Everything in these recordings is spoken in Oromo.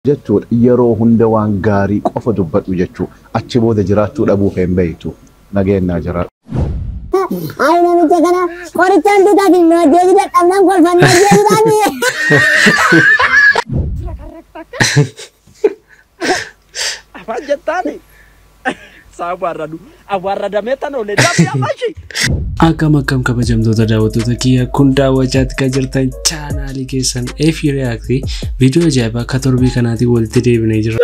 Jechuudha yeroo hunda waan gaarii qofa dubbadhu jechuu achi booda jiraachuu dhabuu hin beektu nageenyaa jiraadhu. Ay, namicha kana qorichaan duudhaa fi nu dadhabnaan kolfannee jechuudhaan. Afaan jettaani. Saawarradu awwaarradamee tan oolee damee afashi. Akkam akkam kabajamtoota daawwattoota kiyya, kun daawwachaatti kan jirtan chaanaalii keessan Efi React. Viidiyoo ajaa'ibaa akka torbii kanaatiin walitti deebinee jira.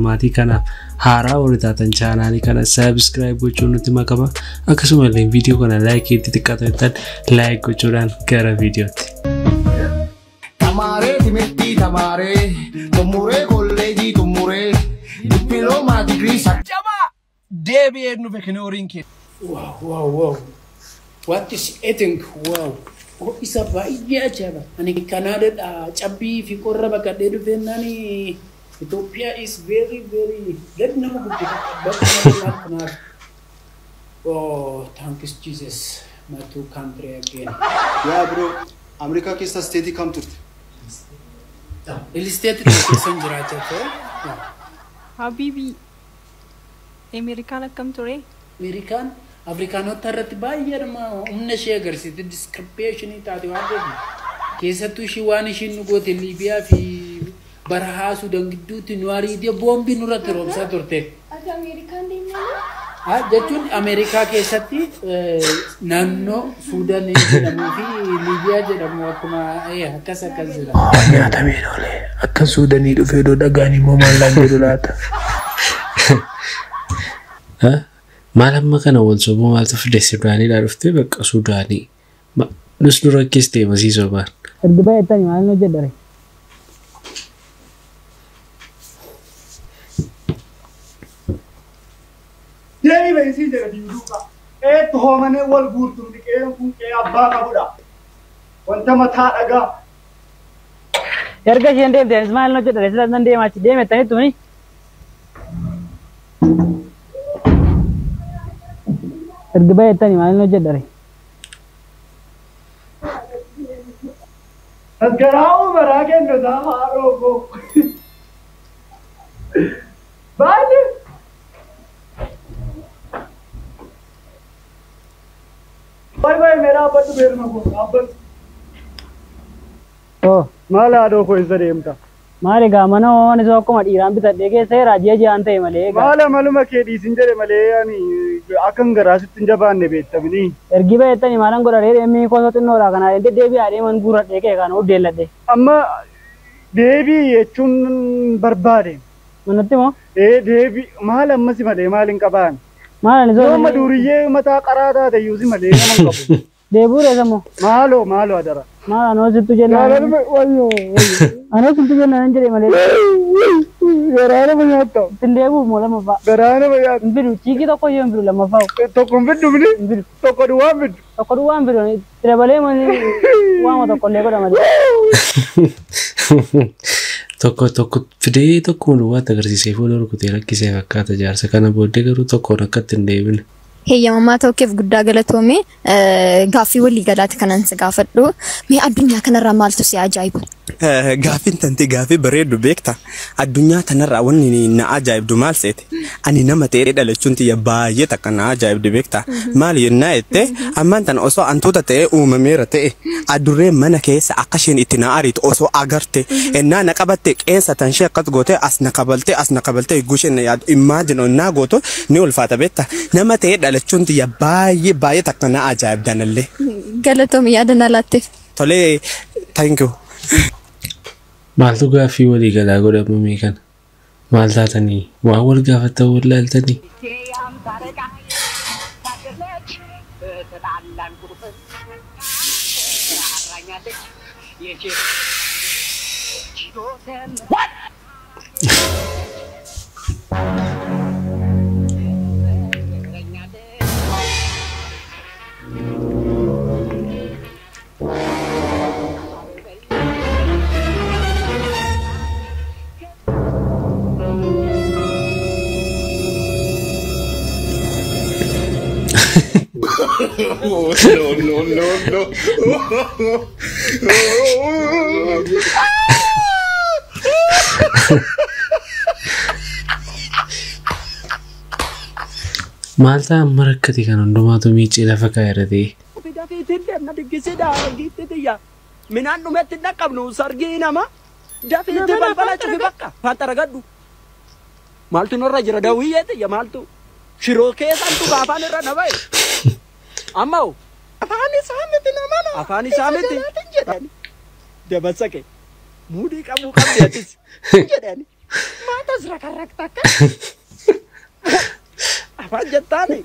Maatii kanaaf haaraa warri taatan chaanaalii kana subscribe gochuun nutti makama. Akkasumallee viidiyoo kana like itti xiqqaatan like gochuudhaan gara viidiyootti. Tamaaree timirtii tamaaree xumuree kolleejii xumuree dippiloomaa digirii. Jabaa deebi'ee nufe kinooriin kee. Wow, wow, wow. What is eating? Wow. Oh, isa baay'ee ajaa'iba. Ani Kanaadaadha cabbii fi qorra baqadhee dhufeennaan Ethiopia is very very gad nama guddisa. Bakka kanaaf. Oh, thanks Jesus. My two country again. Yaa bro, Ameerikaa keessa state kam turte? State keessa hin jiraachaa ture. Habibi, Ameerikaan akkam ture? Ameerikaan Afrikaanota irratti baay'ee humna ishee agarsiiste, discrimination taate waan ta'eef, keessattuu ishii waan ishiin nu goote Liibiyaa fi barahaa Suudaan gidduutti nu ariitee boombii nurratti roobsaa turte. Ati Ameerikaan deemnee? Jechuun Ameerikaa keessatti naannoo Suudaan jedhamuu fi Liibiyaa jedhamu akkuma akkas akkas jira. Nyaatamee oole akka Suudanii dhufee dhagaan immoo maallaan jedhu laata? Maal amma kana wal sobuu maaltu fide? Suudaaniidhaa dhuftee bakka Suudaanii. Nus nu rakkistee masii sobaan. Ergi baay'attanii maal hojjedhare? Deemi beeksii jedha diiduuqa. Eettu hoomanee wal guurtuun qe'een kun qe'ee abbaa qabudha. Wanta mataa dhagaa. Erga isheen deemte anis maal hojjedhare? Silas nan deema achi deemettanii tuni. Ergi baay'attanii maal hojjedhare? Asgaraa'uu maraa kennotaa haadhoo koo. Baay'ee. Baay baay mee dhaabbadhu beelma koo dhaabbadhu. Oh. Maal haadhoo koo eessa deemta? Maal egaa mana waan isa akkuma dhiiraan bitadhee keessa jira ji'a ji'aan ta'e malee egaa. Maal amaluma kee dhiisin jedhe malee ani akka hin garaasitti hin jabaanne beektamini. Ergi baay'attanii maalan godhadhee deemee kosoo xinnoodha kanaa deddeebi'aa deeman guuradhee kee kan uddeelladhe. Amma deebii jechuun barbaade. Manatti moo? Ee deebii maal ammasi malee maal hin qabaan? Maal ani Yooma duuriyyee mataa qaraa taate iyyuu si malee nama hin qabu. Deebuu reessa moo? Maaloo maaloo adara. Maal anoo sittu jennaan. Wayyoo wayyoo. Anoo sittu jennaan jedhe malee. Garaa nama nyaatta. Ittiin deebi'uuf moo lammaffaa? Garaa nama nyaata. Hin fidu chiikii tokko iyyuu hin fidu lammaffaa. Tokko hin fiddu mini? Hin fidu. Tokko duwwaa hin fiddu. Tokko duwwaa hin fidu. Itti dabalee waama tokko illee godha malee. Tokko tokko fidee tokkuma duwwaatti agarsiisee fuula rukutee rakkisee fakkaata jaarsa kana booddee garuu tokkoon akka ittiin deebine. Heeyyamamaa ta'uu keef guddaa galatoome. Gaaffii walii galaati kanan si gaafadhu. Mee addunyaa kanarraa maaltu si ajaa'iba? Gaaffiin tante gaaffii bareeddu beekta. Addunyaa tanarraa wanni na ajaa'ibdu maal seete? Ani nama ta'ee dhalachuun tiyya baay'ee takka na ajaa'ibdu beekta. Maal yennaa jette, ammaan tana osoo antuuta ta'ee uumameera ta'e adurree mana keessa akka isheen itti na ariitu osoo agarte ennaa na qabatte qeensa tan ishee akkas goote as na kabalte as na kabalte eeguu isheen na yaadu imagine onnaa gootu ni ulfaata beekta. Nama ta'ee dhalachuun tiyya baay'ee baay'ee takka na ajaa'ibdanallee. Galatoomi yaada na laatteef. Tolee, thank you. Maaltu gaaffii walii galaa godhamame kana? Maal taatanii? Waan wal gaafattan wal laaltanii? No, no, no, no. Maal ta'a amma rakkate kan hundumaatu miicee lafa kaa'eera ta'e. Dafiitiin deemna diggisiidha giifti tiyya. Minaan dhumetti hin dhaqqabnu sargii nama. Dafiitti balbala cufi bakka faxara gadhu. Maaltu nurra jira dawiyyee tiyya maaltu. Shiroo keessantu afaan irra na ba'e. Amma hoo. Afaan isaa miti nama. Afaan isaa miti. Jedhani. Dabarsake. Muudii qabuu qabdi atis. Jedhani. Maatas rakarrakta akka. Afaan jettaani.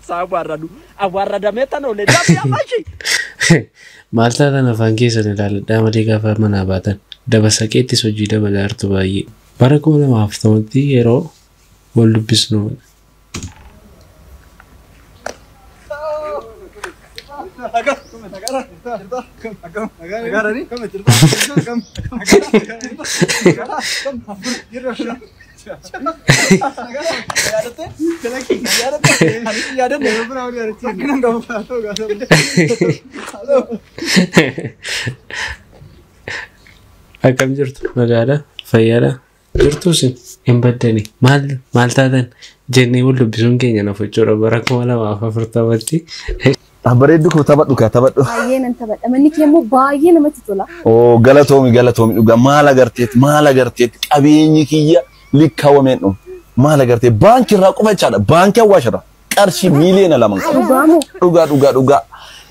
Saa warradu. Awwaarradamee tan oolee dafii amashi. Maal taatan afaan keessan ilaaladhaa malee gaafa manaa baatan dabasaqeettis hojii dabalaa jirtu baay'ee. Bara 2040tti yeroo wal dubbisnu. Akkam jirtu nagaadha fayyaadha jirtu isin hin baddani maal maal taatan jennee wal dubbisuun keenya naaf jechuudha bara 2040tti. Bareeddu koo taphadhu kaa taphadhu. Baay'ee nan taphadha. Manni kee immoo baay'ee namatti tola. Oo galatoomi galatoomi dhugaa maal agarteet maal agarteet qabeenyi kiyya likkaawwameen dhumu. Maal agartee baankii irraa qofa jechaadha baankii Awwaash irraa qarshii miiliyoona 2 qaba. Dhugaamoo? Dhugaa dhugaa dhugaa.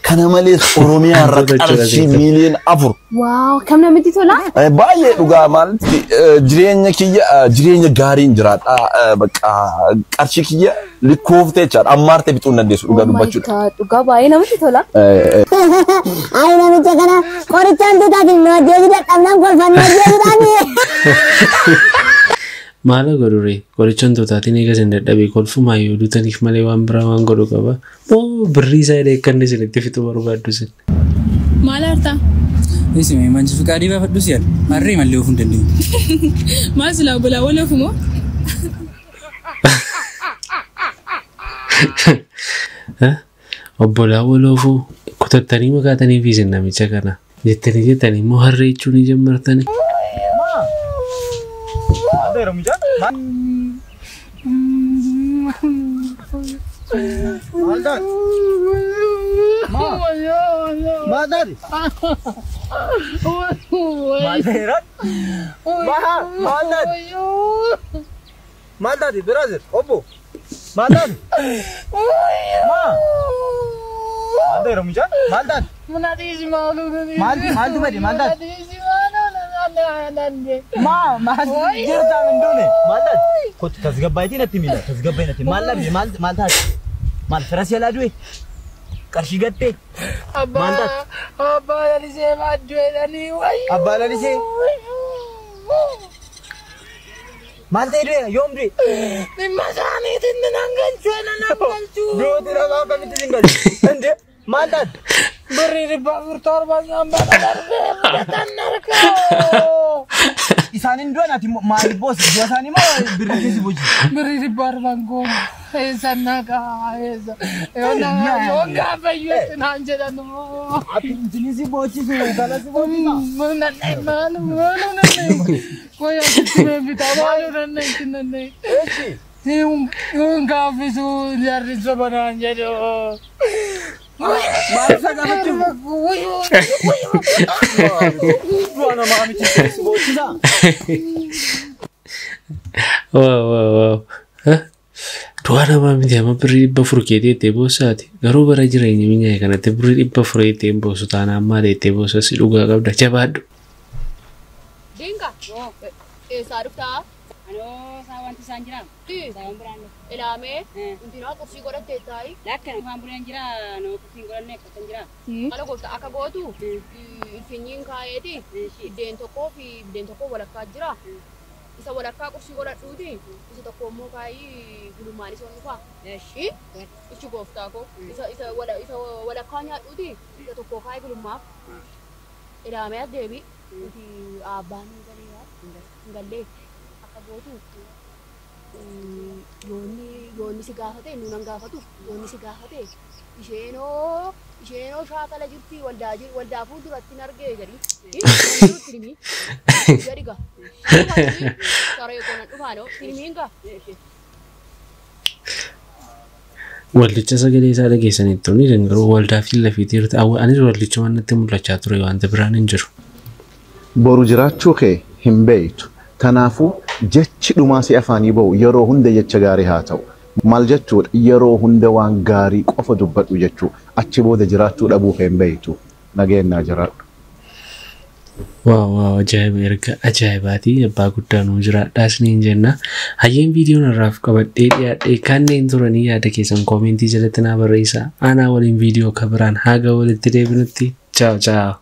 Kana malees Oromiyaa irraa qarshii miiliyoona 4. Wow, kam namatti tola? Baay'ee dhugaa maalitti jireenya kiyya jireenya gaariin jiraadha. Bakka qarshii kiyya likkooftee jechaadha ammaartee bituu hin dandeessu dhugaa Oh my dubbachuudha. God, dhugaa baay'ee namatti tola. Ayi namicha kana qorichaan tuutaatiin nu ajjeesuu dadhabnaan kolfannee ajjeesuudhaani. Maal godhure qoricha wantootaatiin eega isin dadhabee kolfumaa yoo duutaniif malee waan biraa waan godhu qaba. Moo birrii isaa illee akka inni isinitti fixu barbaaddu isin. Maal hartaa? Isime manchi fiqaadii baafadhu si yaala. Harree malee oofuu hin dandeenyu. Maal silaa obbolaa wal oofu moo? Obbolaa wal oofuu kutattanii makaatanii fi isin namicha kana jettanii jettanii immoo harree jechuu ni jammartanii. Maal taate brother obbo maal taate maa maal ta'eera mucaan maal taate maal maaltu bade maal taate maa maal jirtaa hin duune maal taate kottu tasgabbaayiti natti mila tasgabbaayiti natti maal dhabde maal maal taate maal firas yalaa du'e qarshii gattee maal taate Abbaa lalisee maadduudhanii wayyo. Abbaa lalisee maal ta'e du'e yoom du'e Dhimma isaaniitiin nan galchuu nan galchuu. Duuti namaa akkamitti sin galchu inde maal taate Birrii 407 sanbata darbee fudhatan harkaa. Isaanin du'an ati maal boos du'a isaanii moo birrii keessa boojii Birrii 400 koo eessa naqaa eessa yoo gaafa iyyuu naan jedhan. Ati intinisi boochisu kana si boocisa. Nanne maalu maalu nanne koya sitti bitaa maalu nanne itti nanne. Hin gaaffisu jarri soba naan jedhu. Maal isa gaafachuuf? Du'a namaa miti si boochisa. Wow wow wow. Du'a namaa miti amma birrii 400 keetii jettee boossaati. Garuu bara jireenya minyaa'e kanatti birrii 400 jettee hin boossu taanaan maal jettee boossa si dhugaa qabda jabaadhu. Dinka. Eessaa dhuftaa? Anoo saa wanti isaan jira. Saawwan biraan dhufa. Ilaamee. Hundinaa qursii godhattee taa'i. Lakkana afaan buleen jira noo qursiin godhanne akkam jira. Mala gooftaa akka gootu ilfinyiin kaa'eeti biddeen tokkoo fi biddeen tokko walakkaa jira. Isa walakkaa qursii godhadhuuti isa tokko immoo kaayii gulummaan isa dhufa. Ichi gooftaa koo isa isa isa walakkaa nyaadhuuti isa tokko kaayii gulummaaf. Ilaamee as deebi. Nuti abbaan hin galee hin gallee akka gootu. Yoonni si gaafate nuunan gaafatu yoonni si gaafate isheenoo shaakala jirti waldaa jiru waldaa fuulduratti hin argee jedhi. Tirmii jedhi gaa. Saree konan dhufaanoo tirmiin gaa. Waldicha sagalee isaa dhageessanitti ni garuu waldaa fi lafiitii irratti anis waldicha waan natti mul'achaa ture wanta biraan hin jiru. Boru jiraachuu kee hin beektu. Kanaafuu jechi dhumaa si afaanii bahu yeroo hunda jecha gaarii haa ta'u. Maal jechuudha? Yeroo hunda waan gaarii qofa dubbadhu jechuu. Achi booda jiraachuu dhabuu kee hin beektu. Nageenyaa jiraadhu. Waaw waaw, ajaa'iba, erga ajaa'ibaati, abbaa guddaa nuu jiraadhaa isiniin jenna. Hayyeen viidiyoon irraaf qabadhee dhiyaadhee kanneen turanii yaada keessan koomentii jalatti naa barreessaa. Anaa waliin viidiyoo kan biraan haga walitti deebinutti, chaaw chaaw.